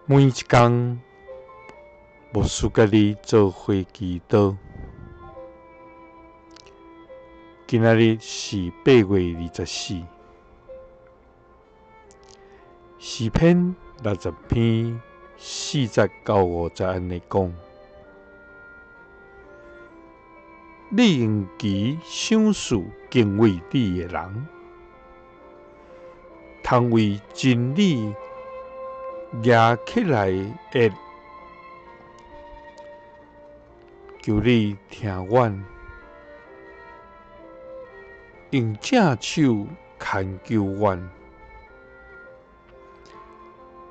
每一工，牧师佮你做伙祈祷。今仔日是8月24，诗篇60篇4节到5节按呢讲：你用旗赏赐敬畏你的人，通为真理举起来的，求你听阮，用正手牵救阮，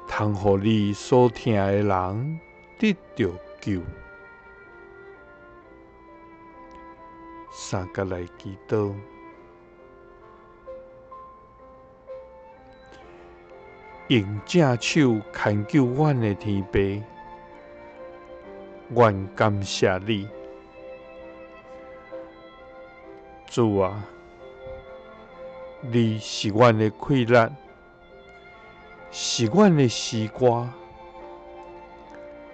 通予你所疼的人得著救。三角来祈祷。用正手牵救阮的天父，阮感谢你，主啊，你是阮的气力，是阮的诗歌，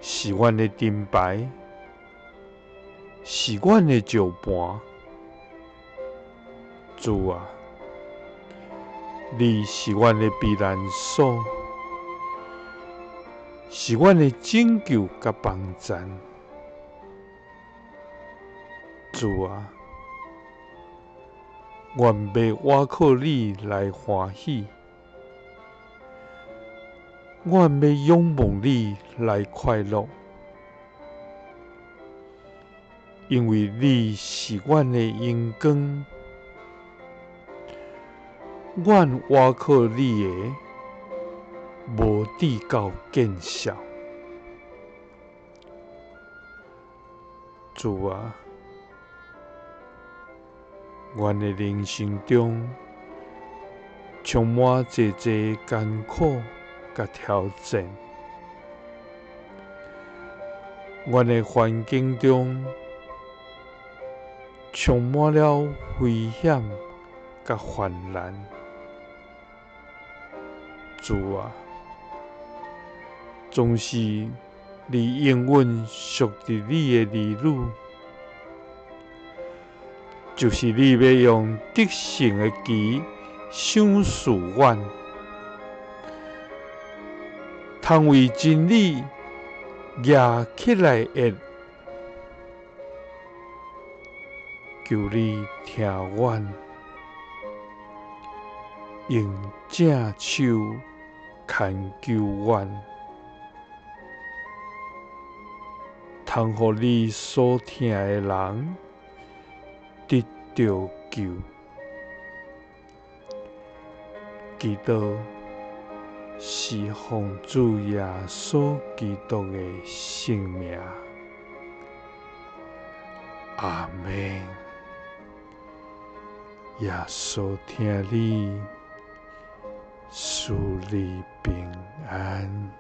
是阮的盾牌，是阮的石盘。主啊，你是阮的避难所，是阮的拯救佮帮赞。主啊，阮欲倚靠你来欢喜，阮欲仰望你来快乐，因为你是阮的荣光。阮倚靠你的，无至到见笑。主啊，阮的人生中充满济济艰苦佮挑战，阮的环境中充满了危险佮患难。主啊，总是你应允属伫你的儿女，就是你欲用得胜的旗赏赐阮，通为真理举起来的，求你听阮，用正手牵救阮，通予你所疼的人得著救。祈祷是奉主耶稣基督的圣名。阿们。耶稣疼你，赐你平安。